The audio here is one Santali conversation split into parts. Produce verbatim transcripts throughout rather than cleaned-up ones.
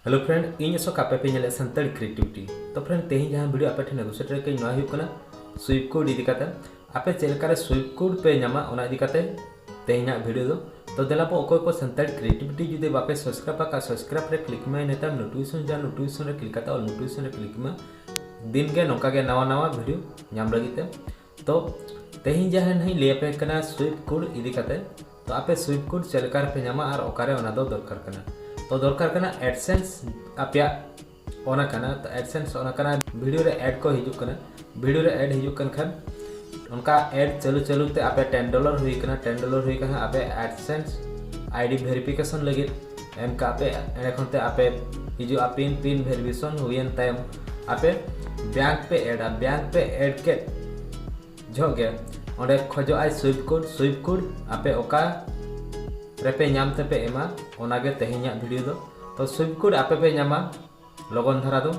Hello friend, ᱤᱧ ᱚᱥᱳᱠ, ᱟᱯᱮ ᱯᱮ ᱧᱮᱞᱮᱫ ᱥᱟᱱᱛᱟᱲᱤ Creativity᱾ ᱛᱚ friend, ᱛᱮᱦᱮᱧ ᱡᱟᱦᱟᱸ video ᱟᱯᱮ ᱴᱷᱮᱱ ᱟᱹᱜᱩ ᱥᱮᱴᱮᱨ ᱠᱟᱹᱧ, ᱱᱚᱣᱟ ᱦᱩᱭᱩᱜ ᱠᱟᱱᱟ sweep code ᱤᱫᱤ ᱠᱟᱛᱮ᱾ ᱟᱯᱮ ᱪᱮᱫ ᱞᱮᱠᱟᱨᱮ sweep code ᱯᱮ ᱧᱟᱢᱟ, ᱚᱱᱟ ᱤᱫᱤ ᱠᱟᱛᱮ ᱛᱮᱦᱮᱧᱟᱜ video ᱫᱚ᱾ ᱛᱚ ᱫᱮᱞᱟ ᱵᱚ, ᱚᱠᱚᱭ ᱠᱚ ᱥᱟᱱᱛᱟᱲᱤ Creativity ᱡᱩᱫᱤ ᱵᱟᱯᱮ subscribe ᱟᱠᱟᱫ, subscribe ᱨᱮ click ᱢᱮ, ᱤᱱᱟᱹ ᱛᱟᱭᱚᱢ notification ᱡᱟᱦᱟᱸ notification ᱨᱮ click ᱠᱟᱛᱮ all notification ᱨᱮ click ᱢᱮ᱾ ᱫᱤᱱ ᱜᱮ ᱱᱚᱝᱠᱟ ᱜᱮ ᱱᱟᱣᱟ ᱱᱟᱣᱟ video ᱧᱟᱢ ᱞᱟᱹᱜᱤᱫ ᱛᱮ᱾ ᱛᱚ ᱛᱮᱦᱮᱧ ᱡᱟᱦᱟᱸ ᱱᱟᱦᱟᱜ ᱤᱧ ᱞᱟᱹᱭ ᱟᱯᱮ ᱠᱟᱱᱟ sweep code ᱤᱫᱤ ᱠᱟᱛᱮ᱾ ᱛᱚ ᱟᱯᱮ sweep code ᱪᱮᱫ ᱞᱮᱠᱟ ᱨᱮᱯᱮ ᱧᱟᱢᱟ ᱟᱨ ᱚᱠᱟᱨᱮ ᱚᱱᱟ ᱫᱚ ᱫᱚᱨᱠᱟᱨ ᱠᱟᱱᱟ? ᱛᱚ ᱫᱚᱨᱠᱟᱨ ᱠᱟᱱᱟ AdSense, ᱟᱯᱮᱭᱟᱜ ᱚᱱᱟ ᱠᱟᱱᱟ᱾ ᱛᱚ AdSense ᱚᱱᱟ ᱠᱟᱱᱟ, video ᱨᱮ ad ᱠᱚ ᱦᱤᱡᱩᱜ ᱠᱟᱱᱟ᱾ Video ᱨᱮ ad ᱦᱤᱡᱩᱜ ᱠᱟᱱ ᱠᱷᱟᱱ ᱚᱱᱠᱟ ad ᱪᱟᱹᱞᱩ ᱪᱟᱹᱞᱩ ᱛᱮ ᱟᱯᱮ ten dollar ᱦᱩᱭ ᱠᱟᱱᱟ, ten dollar ᱦᱩᱭ ᱠᱟᱱᱟ, ᱟᱯᱮ AdSense ID verification ᱞᱟᱹᱜᱤᱫ ᱮᱢ ᱠᱟᱜ ᱯᱮ᱾ ᱮᱸᱰᱮ ᱠᱷᱚᱱ ᱛᱮ ᱟᱯᱮ ᱦᱤᱡᱩᱜᱼᱟ PIN, PIN verification ᱦᱩᱭᱮᱱ ᱛᱟᱭᱚᱢ ᱟᱯᱮ bank ᱯᱮ add ᱟ᱾ Bank ᱯᱮ ad ᱠᱮᱫ ᱡᱚᱦᱚᱜ ᱜᱮ ᱚᱸᱰᱮ ᱠᱷᱚᱡᱚᱜ ᱟᱭ sweep code᱾ Sweep code ᱟᱯᱮ ᱚᱠᱟ ᱨᱮᱯᱮ ᱧᱟᱢ ᱛᱮᱯᱮ ᱮᱢᱟ, ᱚᱱᱟᱜᱮ ᱛᱮᱦᱮᱧᱟᱜ video ᱫᱚ᱾ ᱛᱚ sweep code ᱟᱯᱮ ᱯᱮ ᱧᱟᱢᱟ ᱞᱚᱜᱚᱱ ᱫᱷᱟᱨᱟ ᱫᱚ᱾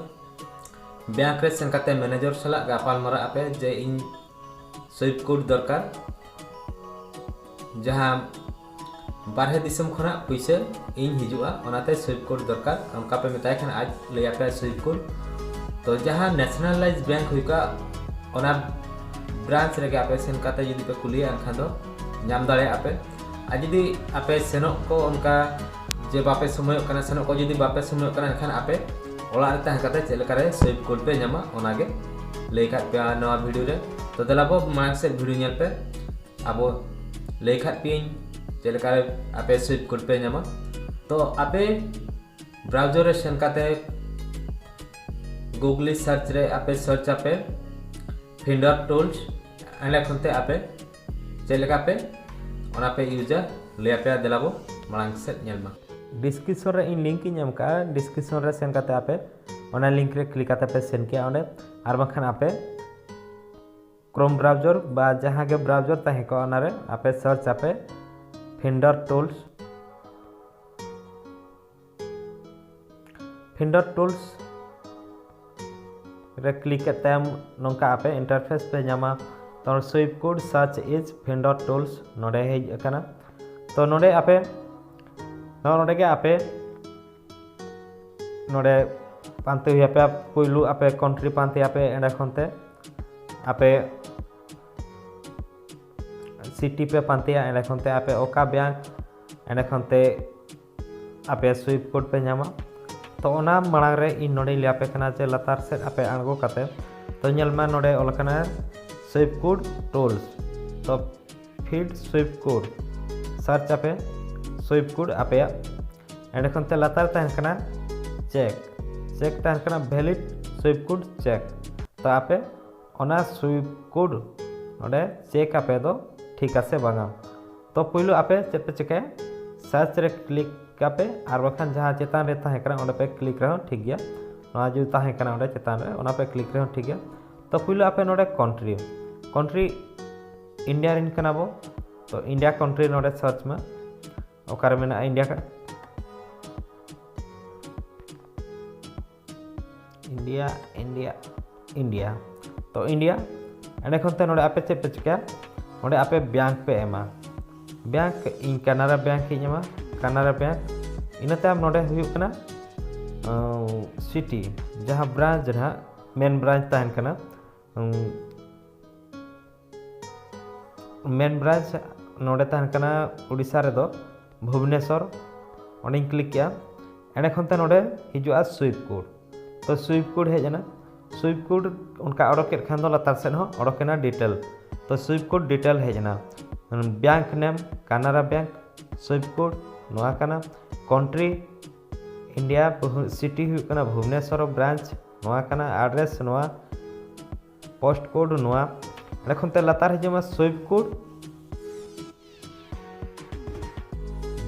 Bank ᱨᱮ ᱥᱮᱱ ᱠᱟᱛᱮ manager ᱥᱟᱞᱟᱜ ᱜᱟᱯᱟᱞ ᱢᱟᱨᱟᱜ ᱟᱯᱮ ᱡᱮ ᱤᱧ sweep code ᱫᱚᱨᱠᱟᱨ, ᱡᱟᱦᱟᱸ ᱵᱟᱨᱦᱮ ᱫᱤᱥᱚᱢ ᱠᱷᱚᱱᱟᱜ ᱯᱩᱭᱥᱟᱹ ᱤᱧ ᱦᱤᱡᱩᱜᱼᱟ, ᱚᱱᱟᱛᱮ sweep code ᱫᱚᱨᱠᱟᱨ, ᱚᱱᱠᱟ ᱯᱮ ᱢᱮᱛᱟᱭ ᱠᱷᱟᱱ ᱟᱡ ᱞᱟᱹᱭ ᱟᱯᱮᱭᱟ sweep code᱾ ᱛᱚ ᱡᱟᱦᱟᱸ nationalized bank ᱦᱩᱭ ᱠᱚᱜᱼᱟ, ᱚᱱᱟ branch ᱨᱮᱜᱮ ᱟᱯᱮ ᱥᱮᱱ ᱠᱟᱛᱮ ᱡᱩᱫᱤ ᱯᱮ ᱠᱩᱞᱤᱭᱟ, ᱮᱱᱠᱷᱟᱱ ᱫᱚ ᱧᱟᱢ ᱫᱟᱲᱮᱭᱟᱜᱼᱟ ᱯᱮ᱾ ᱟᱨ ᱡᱩᱫᱤ ᱟᱯᱮ ᱥᱮᱱᱚᱜ ᱠᱚ ᱚᱱᱠᱟ ᱡᱮ ᱵᱟᱯᱮ ᱥᱚᱢᱚᱭᱚᱜ ᱠᱟᱱᱟ, ᱥᱮᱱᱚᱜ ᱠᱚ ᱡᱩᱫᱤ ᱵᱟᱯᱮ ᱥᱚᱢᱚᱭᱚᱜ ᱠᱟᱱᱟ, ᱮᱱᱠᱷᱟᱱ ᱟᱯᱮ ᱚᱲᱟᱜ ᱨᱮ ᱛᱟᱦᱮᱸ ᱠᱟᱛᱮ ᱪᱮᱫ ᱞᱮᱠᱟᱨᱮ sweep code ᱯᱮ ᱧᱟᱢᱟ, ᱚᱱᱟᱜᱮ ᱞᱟᱹᱭ ᱠᱟᱜ ᱯᱮᱭᱟ ᱱᱚᱣᱟ video ᱨᱮ᱾ ᱛᱚ ᱫᱮᱞᱟ ᱵᱚ, ᱢᱟᱲᱟᱝ ᱥᱮᱫ video ᱧᱮᱞ ᱯᱮ᱾ ᱟᱵᱚ ᱞᱟᱹᱭ ᱠᱟᱜ ᱯᱮᱭᱟᱹᱧ ᱪᱮᱫ ᱞᱮᱠᱟᱨᱮ ᱟᱯᱮ sweep code ᱯᱮ ᱧᱟᱢᱟ᱾ ᱛᱚ ᱟᱯᱮ browser ᱨᱮ ᱥᱮᱱ ᱠᱟᱛᱮ Google search ᱨᱮ ᱟᱯᱮ search ᱟᱯᱮ Finder Tools, ᱮᱸᱰᱮ ᱠᱷᱚᱱ ᱛᱮ ᱟᱯᱮ ᱪᱮᱫ ᱞᱮᱠᱟ ᱯᱮ ᱚᱱᱟ ᱯᱮ use ᱟ, ᱞᱟᱹᱭ ᱟᱯᱮᱭᱟ᱾ ᱫᱮᱞᱟ ᱵᱚ ᱢᱟᱲᱟᱝ ᱥᱮᱫ ᱧᱮᱞ ᱢᱟ᱾ Description ᱨᱮ ᱤᱧ link ᱤᱧ ᱮᱢ ᱠᱟᱜᱼᱟ, description ᱨᱮ ᱥᱮᱱ ᱠᱟᱛᱮ ᱟᱯᱮ ᱚᱱᱟ link ᱨᱮ click ᱠᱟᱛᱮ ᱯᱮ ᱥᱮᱱ ᱠᱮᱭᱟ ᱚᱸᱰᱮ, ᱟᱨ ᱵᱟᱝᱠᱷᱟᱱ ᱟᱯᱮ Chrome browser ᱵᱟ ᱡᱟᱦᱟᱸ ᱜᱮ browser ᱛᱟᱦᱮᱸ ᱠᱚᱜᱼᱟ, ᱚᱱᱟᱨᱮ ᱟᱯᱮ search ᱟᱯᱮ Finder Tools᱾ Finder Tools ᱨᱮ click ᱠᱮᱫ ᱛᱟᱭᱚᱢ ᱱᱚᱝᱠᱟ ᱟᱯᱮ interface ᱯᱮ ᱧᱟᱢᱟ᱾ ᱛᱚ sweep code search is Finder Tools ᱱᱚᱰᱮ ᱦᱮᱡ ᱟᱠᱟᱱᱟ᱾ ᱛᱚ ᱱᱚᱰᱮ ᱟᱯᱮ, ᱱᱚᱜᱼᱚ ᱱᱚᱰᱮ ᱜᱮ ᱟᱯᱮ ᱱᱚᱰᱮ ᱯᱟᱱᱛᱮ ᱦᱩᱭ ᱟᱯᱮᱭᱟ᱾ ᱯᱩᱭᱞᱩ ᱟᱯᱮ ᱠᱚᱱᱴᱨᱤ ᱯᱟᱱᱛᱮᱭᱟᱯᱮ, ᱮᱸᱰᱮ ᱠᱷᱚᱱ ᱛᱮ ᱟᱯᱮ ᱥᱤᱴᱤ ᱯᱮ ᱯᱟᱱᱛᱮᱭᱟ, ᱮᱸᱰᱮ ᱠᱷᱚᱱ ᱛᱮ ᱟᱯᱮ ᱚᱠᱟ ᱵᱮᱝᱠ, ᱮᱸᱰᱮ ᱠᱷᱚᱱ ᱛᱮ ᱟᱯᱮ ᱥᱩᱭᱤᱯ ᱠᱳᱰ ᱯᱮ ᱧᱟᱢᱟ᱾ ᱛᱚ ᱚᱱᱟ ᱢᱟᱲᱟᱝ ᱨᱮ ᱤᱧ ᱱᱚᱰᱮᱧ ᱞᱟᱹᱭ ᱟᱯᱮ ᱠᱟᱱᱟ ᱡᱮ ᱞᱟᱛᱟᱨ ᱥᱮᱫ ᱟᱯᱮ ᱟᱬᱜᱚ ᱠᱟᱛᱮ, ᱛᱚ ᱧᱮᱞ ᱢᱟ ᱱᱚᱰᱮ ᱚᱞ ᱟᱠᱟᱱᱟ ᱥᱩᱭᱤᱯ ᱠᱳᱰ ᱴᱩᱞᱥ᱾ ᱛᱚ ᱯᱷᱤᱞᱰ ᱥᱩᱭᱤᱯ ᱠᱳᱰ ᱥᱟᱨᱪ ᱟᱯᱮ, ᱥᱩᱭᱤᱯ ᱠᱳᱰ ᱟᱯᱮᱭᱟᱜ᱾ ᱮᱸᱰᱮ ᱠᱷᱚᱱ ᱛᱮ ᱞᱟᱛᱟᱨ ᱛᱟᱦᱮᱱ ᱠᱟᱱᱟ ᱪᱮᱠ, ᱪᱮᱠ ᱛᱟᱦᱮᱱ ᱠᱟᱱᱟ ᱵᱷᱮᱞᱤᱰ ᱥᱩᱭᱤᱯ ᱠᱳᱰ ᱪᱮᱠ᱾ ᱛᱚ ᱟᱯᱮ ᱚᱱᱟ ᱥᱩᱭᱤᱯ ᱠᱳᱰ ᱱᱚᱰᱮ ᱪᱮᱠ ᱟᱯᱮ ᱫᱚ ᱴᱷᱤᱠ ᱟᱥᱮ ᱵᱟᱝᱟ᱾ ᱛᱚ ᱯᱩᱭᱞᱩ ᱟᱯᱮ ᱪᱮᱫ ᱯᱮ ᱪᱤᱠᱟᱹᱭᱟ, ᱥᱟᱨᱪ ᱨᱮ ᱠᱞᱤᱠ ᱟᱯᱮ, ᱟᱨ ᱵᱟᱠᱷᱟᱱ ᱡᱟᱦᱟᱸ ᱪᱮᱛᱟᱱ ᱨᱮ ᱛᱟᱦᱮᱸ ᱠᱟᱱᱟ ᱚᱸᱰᱮ ᱯᱮ ᱠᱞᱤᱠ ᱨᱮᱦᱚᱸ ᱴᱷᱤᱠ ᱜᱮᱭᱟ᱾ ᱱᱚᱣᱟ ᱡᱩᱫᱤ ᱛᱟᱦᱮᱸ ᱠᱟᱱᱟ ᱚᱸᱰᱮ ᱪᱮᱛᱟᱱ ᱨᱮ, ᱚᱱᱟ ᱯᱮ ᱠᱞᱤᱠ ᱨᱮᱦᱚᱸ ᱴᱷᱤᱠ ᱜᱮᱭᱟ᱾ ᱛᱚ ᱯᱩᱭᱞᱩ ᱟᱯᱮ ᱱᱚᱰᱮ ᱠᱚᱱᱴᱨᱤ, ᱠᱚᱱᱴᱨᱤ ᱤᱱᱰᱤᱭᱟ ᱨᱮᱱ ᱠᱟᱱᱟ ᱵᱚ, ᱛᱚ ᱤᱱᱰᱤᱭᱟ ᱠᱚᱱᱴᱨᱤ ᱱᱚᱰᱮ ᱥᱟᱨᱪ ᱢᱮ᱾ ᱚᱠᱟᱨᱮ ᱢᱮᱱᱟᱜᱼᱟ ᱤᱱᱰᱤᱭᱟ? India, India, India. ᱛᱚ ᱤᱱᱰᱤᱭᱟ, ᱮᱸᱰᱮ ᱠᱷᱚᱱ ᱛᱮ ᱱᱚᱰᱮ ᱟᱯᱮ ᱪᱮᱫ ᱯᱮ ᱪᱤᱠᱟᱹᱭᱟ? ᱱᱚᱰᱮ ᱟᱯᱮ ᱵᱮᱝᱠ ᱯᱮ ᱮᱢᱟ, ᱵᱮᱝᱠ, ᱤᱧ ᱠᱟᱱᱟᱨᱟ ᱵᱮᱝᱠ ᱤᱧ ᱮᱢᱟ, ᱠᱟᱱᱟᱨᱟ ᱵᱮᱝᱠ᱾ ᱤᱱᱟᱹ ᱛᱟᱭᱚᱢ ᱱᱚᱰᱮ ᱦᱩᱭᱩᱜ ᱠᱟᱱᱟ ᱥᱤᱴᱤ, ᱡᱟᱦᱟᱸ ᱵᱨᱟᱧᱪ ᱱᱟᱦᱟᱜ, ᱢᱮᱱ ᱵᱨᱟᱧᱪ ᱛᱟᱦᱮᱱ ᱠᱟᱱᱟ᱾ ᱢᱮᱱ ᱵᱨᱟᱧᱪ ᱱᱚᱰᱮ ᱛᱟᱦᱮᱱ ᱠᱟᱱᱟ ᱩᱲᱤᱥᱥᱟ ᱨᱮᱫᱚ ᱵᱷᱩᱵᱽᱱᱮᱥᱚᱨ, ᱚᱸᱰᱮᱧ ᱠᱞᱤᱠ ᱠᱮᱜᱼᱟ᱾ ᱮᱸᱰᱮ ᱠᱷᱚᱱ ᱛᱮ ᱱᱚᱰᱮ ᱦᱤᱡᱩᱜᱼᱟ ᱥᱩᱭᱤᱯ ᱠᱳᱰ᱾ ᱛᱚ ᱥᱩᱭᱤᱯ ᱠᱳᱰ ᱦᱮᱡ ᱮᱱᱟ, ᱥᱩᱭᱤᱯ ᱠᱳᱰ ᱚᱱᱠᱟ ᱚᱰᱚᱠ ᱠᱮᱫ ᱠᱷᱟᱱ ᱫᱚ ᱞᱟᱛᱟᱨ ᱥᱮᱫ ᱦᱚᱸ ᱚᱰᱚᱠ ᱮᱱᱟ ᱰᱤᱴᱮᱞ᱾ ᱛᱚ ᱥᱩᱭᱤᱯ ᱠᱳᱰ ᱰᱤᱴᱮᱞ ᱦᱮᱡ ᱮᱱᱟ, ᱵᱮᱝᱠ ᱱᱮᱢ ᱠᱟᱱᱟᱨᱟ ᱵᱮᱝᱠ, ᱥᱩᱭᱤᱯ ᱠᱳᱰ ᱱᱚᱣᱟ ᱠᱟᱱᱟ, ᱠᱚᱱᱴᱨᱤ ᱤᱱᱰᱤᱭᱟ, ᱥᱤᱴᱤ ᱦᱩᱭᱩᱜ ᱠᱟᱱᱟ ᱵᱷᱩᱵᱽᱱᱮᱥᱚᱨ, ᱵᱨᱟᱧᱪ ᱱᱚᱣᱟ ᱠᱟᱱᱟ, ᱟᱰᱨᱮᱥ ᱱᱚᱣᱟ, ᱯᱳᱥᱴ ᱠᱳᱰ ᱱᱚᱣᱟ᱾ ᱚᱸᱰᱮ ᱠᱷᱚᱱ ᱛᱮ ᱞᱟᱛᱟᱨ ᱦᱤᱡᱩᱜ ᱢᱟ ᱥᱩᱭᱤᱯ ᱠᱳᱰ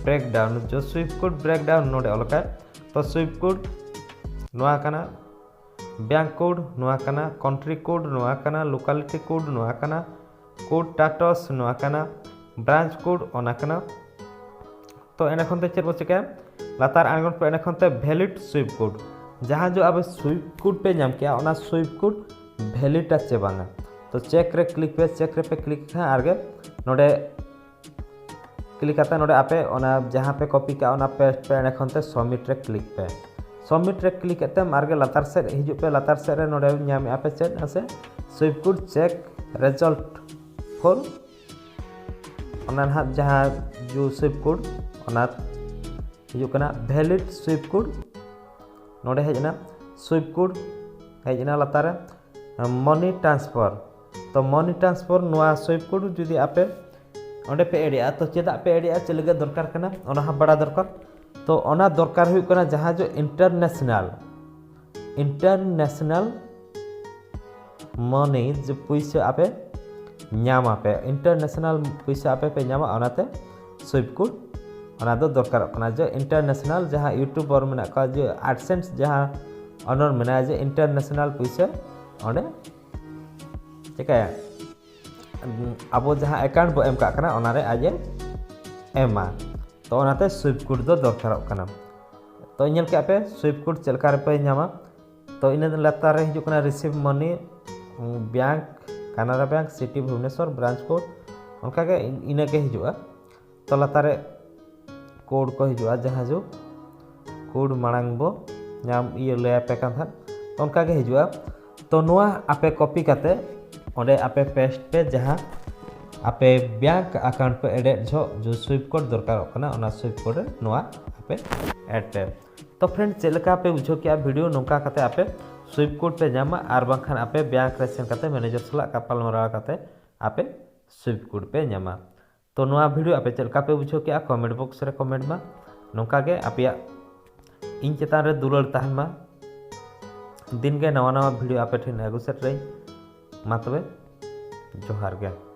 ᱵᱨᱮᱠᱰᱟᱣᱩᱱ, ᱡᱚ ᱥᱩᱭᱤᱯ ᱠᱳᱰ ᱵᱨᱮᱠᱰᱟᱣᱩᱱ ᱱᱚᱰᱮ ᱚᱞ ᱟᱠᱟᱫ᱾ ᱛᱚ ᱥᱩᱭᱤᱯ ᱠᱳᱰ ᱱᱚᱣᱟ ᱠᱟᱱᱟ, ᱵᱮᱝᱠ ᱠᱳᱰ ᱱᱚᱣᱟ ᱠᱟᱱᱟ, ᱠᱚᱱᱴᱨᱤ ᱠᱳᱰ ᱱᱚᱣᱟ ᱠᱟᱱᱟ, ᱞᱳᱠᱟᱞᱤᱴᱤ ᱠᱳᱰ ᱱᱚᱣᱟ ᱠᱟᱱᱟ, ᱠᱳᱰ ᱴᱟᱴᱚᱥ ᱱᱚᱣᱟ ᱠᱟᱱᱟ, ᱵᱨᱟᱧᱪ ᱠᱳᱰ ᱚᱱᱟ ᱠᱟᱱᱟ᱾ ᱛᱚ ᱮᱸᱰᱮ ᱠᱷᱚᱱ ᱛᱮ ᱪᱮᱫ ᱵᱚ ᱪᱤᱠᱟᱹᱭᱟ? ᱞᱟᱛᱟᱨ ᱟᱬᱜᱚᱱ ᱯᱮ, ᱮᱸᱰᱮ ᱠᱷᱚᱱ ᱛᱮ ᱵᱷᱮᱞᱤᱰ ᱥᱩᱭᱤᱯ ᱠᱳᱰ, ᱡᱟᱦᱟᱸ ᱡᱚ ᱟᱵᱚ ᱥᱩᱭᱤᱯ ᱠᱳᱰ ᱯᱮ ᱧᱟᱢ ᱠᱮᱜᱼᱟ, ᱚᱱᱟ ᱥᱩᱭᱤᱯ ᱠᱳᱰ ᱵᱷᱮᱞᱤᱰ ᱟ ᱪᱮ ᱵᱟᱝᱟ? ᱛᱚ ᱪᱮᱠ ᱨᱮ ᱠᱞᱤᱠ ᱯᱮ, ᱪᱮᱠ ᱨᱮᱯᱮ ᱠᱞᱤᱠ ᱠᱷᱟᱱ ᱟᱨᱜᱮ ᱱᱚᱰᱮ ᱠᱞᱤᱠ ᱠᱟᱛᱮ ᱱᱚᱰᱮ ᱟᱯᱮ ᱚᱱᱟ ᱡᱟᱦᱟᱸ ᱯᱮ ᱠᱚᱯᱤ ᱠᱟᱜᱼᱟ ᱚᱱᱟ ᱯᱮᱥᱴ ᱯᱮ, ᱮᱸᱰᱮ ᱠᱷᱚᱱ ᱛᱮ ᱥᱚᱵᱢᱤᱴ ᱨᱮ ᱠᱞᱤᱠ ᱯᱮ᱾ ᱥᱟᱵᱢᱤᱴ ᱨᱮ ᱠᱞᱤᱠ ᱠᱟᱛᱮᱢ ᱟᱨᱜᱮ ᱞᱟᱛᱟᱨ ᱥᱮᱫ ᱦᱤᱡᱩᱜ ᱯᱮ᱾ ᱞᱟᱛᱟᱨ ᱥᱮᱫ ᱨᱮ ᱱᱚᱰᱮ ᱧᱟᱢᱮᱫᱼᱟ ᱯᱮ ᱪᱮᱫ ᱦᱮᱸ ᱥᱮ, ᱥᱩᱭᱤᱯ ᱠᱳᱰ ᱪᱮᱠ ᱨᱮᱡᱟᱞᱴ ᱯᱷᱚᱨ, ᱚᱱᱟ ᱱᱟᱦᱟᱜ ᱡᱟᱦᱟᱸ ᱡᱩ ᱥᱩᱭᱤᱯ ᱠᱳᱰ ᱚᱱᱟ ᱦᱤᱡᱩᱜ ᱠᱟᱱᱟ ᱵᱷᱮᱞᱤᱰ ᱥᱩᱭᱤᱯ ᱠᱳᱰ᱾ ᱱᱚᱰᱮ ᱦᱮᱡ ᱮᱱᱟ ᱥᱩᱭᱤᱯ ᱠᱳᱰ, ᱦᱮᱡ ᱮᱱᱟ ᱞᱟᱛᱟᱨ ᱨᱮ ᱢᱟᱱᱤ ᱴᱨᱟᱱᱥᱯᱷᱟᱨ᱾ ᱛᱚ ᱢᱟᱱᱤ ᱴᱨᱟᱱᱥᱯᱷᱟᱨ ᱱᱚᱣᱟ ᱥᱩᱭᱤᱯ ᱠᱳᱰ ᱡᱩᱫᱤ ᱟᱯᱮ ᱚᱸᱰᱮ ᱯᱮ ᱮᱰᱮᱜᱼᱟ, ᱛᱚ ᱪᱮᱫᱟᱜ ᱯᱮ ᱮᱰᱮᱜᱼᱟ, ᱪᱮᱫ ᱞᱟᱹᱜᱤᱫ ᱫᱚᱨᱠᱟᱨ ᱠᱟᱱᱟ, ᱚᱱᱟ ᱦᱚᱸ ᱵᱟᱲᱟᱭ ᱫᱚᱨᱠᱟᱨ᱾ ᱛᱚ ᱚᱱᱟ ᱫᱚᱨᱠᱟᱨ ᱦᱩᱭᱩᱜ ᱠᱟᱱᱟ ᱡᱟᱦᱟᱸ ᱡᱮ ᱤᱱᱴᱟᱨᱱᱮᱥᱱᱟᱞ, ᱤᱱᱴᱟᱨᱱᱮᱥᱱᱟᱞ ᱢᱟᱱᱤ ᱡᱮ ᱯᱩᱭᱥᱟᱹ ᱟᱯᱮ ᱧᱟᱢᱟᱯᱮ, ᱤᱱᱴᱟᱨᱱᱮᱥᱱᱟᱞ ᱯᱩᱭᱥᱟᱹ ᱟᱯᱮ ᱯᱮ ᱧᱟᱢᱟ, ᱚᱱᱟᱛᱮ ᱥᱩᱭᱤᱯ ᱠᱳᱰ ᱚᱱᱟ ᱫᱚ ᱫᱚᱨᱠᱟᱨᱚᱜ ᱠᱟᱱᱟ᱾ ᱡᱮ ᱤᱱᱴᱟᱨᱱᱮᱥᱱᱟᱞ ᱡᱟᱦᱟᱸ ᱤᱭᱩᱴᱩᱵᱟᱨ ᱢᱮᱱᱟᱜ ᱠᱚᱣᱟ, ᱡᱮ ᱟᱰᱥᱮᱱᱥ ᱡᱟᱦᱟᱸ ᱚᱱᱟᱨ ᱢᱮᱱᱟᱭᱟ, ᱡᱮ ᱤᱱᱴᱟᱨᱱᱮᱥᱱᱟᱞ ᱯᱩᱭᱥᱟᱹ ᱚᱸᱰᱮ ᱪᱤᱠᱟᱹᱭᱟ, ᱟᱵᱚ ᱡᱟᱦᱟᱸ ᱮᱠᱟᱣᱩᱱᱴ ᱵᱚ ᱮᱢ ᱠᱟᱜ ᱠᱟᱱᱟ ᱚᱱᱟᱨᱮ ᱟᱡ ᱮ ᱮᱢᱟ᱾ ᱛᱚ ᱚᱱᱟᱛᱮ ᱥᱩᱭᱤᱯ ᱠᱳᱰ ᱫᱚ ᱫᱚᱨᱠᱟᱨᱚᱜ ᱠᱟᱱᱟ᱾ ᱛᱚ ᱧᱮᱞ ᱠᱮᱜᱼᱟ ᱯᱮ ᱥᱩᱭᱤᱯ ᱠᱳᱰ ᱪᱮᱫ ᱞᱮᱠᱟ ᱨᱮᱯᱮ ᱧᱟᱢᱟ᱾ ᱛᱚ ᱤᱱᱟᱹ ᱞᱟᱛᱟᱨ ᱨᱮ ᱦᱤᱡᱩᱜ ᱠᱟᱱᱟ receive money, bank, Canara bank, city Bhubaneswar, branch code, ᱚᱱᱠᱟᱜᱮ ᱤᱱᱟᱹᱜᱮ ᱦᱤᱡᱩᱜᱼᱟ᱾ ᱛᱚ ᱞᱟᱛᱟᱨ ᱨᱮ ᱠᱳᱰ ᱠᱚ ᱦᱤᱡᱩᱜᱼᱟ, ᱡᱟᱦᱟᱸ ᱡᱩᱜᱽ ᱠᱳᱰ ᱢᱟᱲᱟᱝ ᱵᱚ ᱧᱟᱢ ᱤᱭᱟᱹ ᱞᱟᱹᱭᱟᱯᱮ ᱠᱟᱱ ᱛᱟᱦᱮᱸᱫ, ᱛᱚ ᱚᱱᱠᱟᱜᱮ ᱦᱤᱡᱩᱜᱼᱟ᱾ ᱛᱚ ᱱᱚᱣᱟ ᱟᱯᱮ ᱠᱚᱯᱤ ᱠᱟᱛᱮ ᱚᱸᱰᱮ ᱟᱯᱮ ᱯᱮᱥᱴ ᱯᱮ, ᱡᱟᱦᱟᱸ ᱟᱯᱮ ᱵᱮᱝᱠ ᱟᱠᱟᱣᱩᱱᱴ ᱯᱮ ᱮᱰᱮᱫ ᱡᱚᱦᱚᱜ ᱡᱩ ᱥᱩᱭᱤᱯ ᱠᱳᱰ ᱫᱚᱨᱠᱟᱨᱚᱜ ᱠᱟᱱᱟ, ᱚᱱᱟ ᱥᱩᱭᱤᱯ ᱠᱳᱰ ᱨᱮ ᱱᱚᱣᱟ ᱟᱯᱮ ᱮᱰ ᱯᱮ᱾ ᱛᱚ ᱯᱷᱨᱮᱱᱰ, ᱪᱮᱫ ᱞᱮᱠᱟ ᱯᱮ ᱵᱩᱡᱷᱟᱹᱣ ᱠᱮᱜᱼᱟ ᱵᱷᱤᱰᱤᱭᱳ? ᱱᱚᱝᱠᱟ ᱠᱟᱛᱮ ᱟᱯᱮ ᱥᱩᱭᱤᱯ ᱠᱳᱰ ᱯᱮ ᱧᱟᱢᱟ, ᱟᱨ ᱵᱟᱝᱠᱷᱟᱱ ᱟᱯᱮ ᱵᱮᱝᱠ ᱨᱮ ᱥᱮᱱ ᱠᱟᱛᱮ ᱢᱮᱱᱮᱡᱟᱨ ᱥᱟᱞᱟᱜ ᱜᱟᱯᱟᱞ ᱢᱟᱨᱟᱣ ᱠᱟᱛᱮ ᱟᱯᱮ ᱥᱩᱭᱤᱯ ᱠᱳᱰ ᱯᱮ ᱧᱟᱢᱟ᱾ ᱛᱚ ᱱᱚᱣᱟ ᱵᱷᱤᱰᱤᱭᱳ ᱟᱯᱮ ᱪᱮᱫ ᱞᱮᱠᱟ ᱯᱮ ᱵᱩᱡᱷᱟᱹᱣ ᱠᱮᱜᱼᱟ? ᱠᱚᱢᱮᱱᱴ ᱵᱚᱠᱥ ᱨᱮ ᱠᱚᱢᱮᱱᱴ ᱢᱟ᱾ ᱱᱚᱝᱠᱟ ᱜᱮ ᱟᱯᱮᱭᱟᱜ ᱤᱧ ᱪᱮᱛᱟᱱ ᱨᱮ ᱫᱩᱞᱟᱹᱲ ᱛᱟᱦᱮᱱ ᱢᱟ᱾ ᱫᱤᱱ ᱜᱮ ᱱᱟᱣᱟ ᱱᱟᱣᱟ ᱵᱷᱤᱰᱤᱭᱳ ᱟᱯᱮ ᱴᱷᱮᱱ ᱟᱹᱜᱩ ᱥᱮᱴᱮᱨᱟᱹᱧ᱾ ᱢᱟ ᱛᱚᱵᱮ, ᱡᱚᱦᱟᱨ ᱜᱮ᱾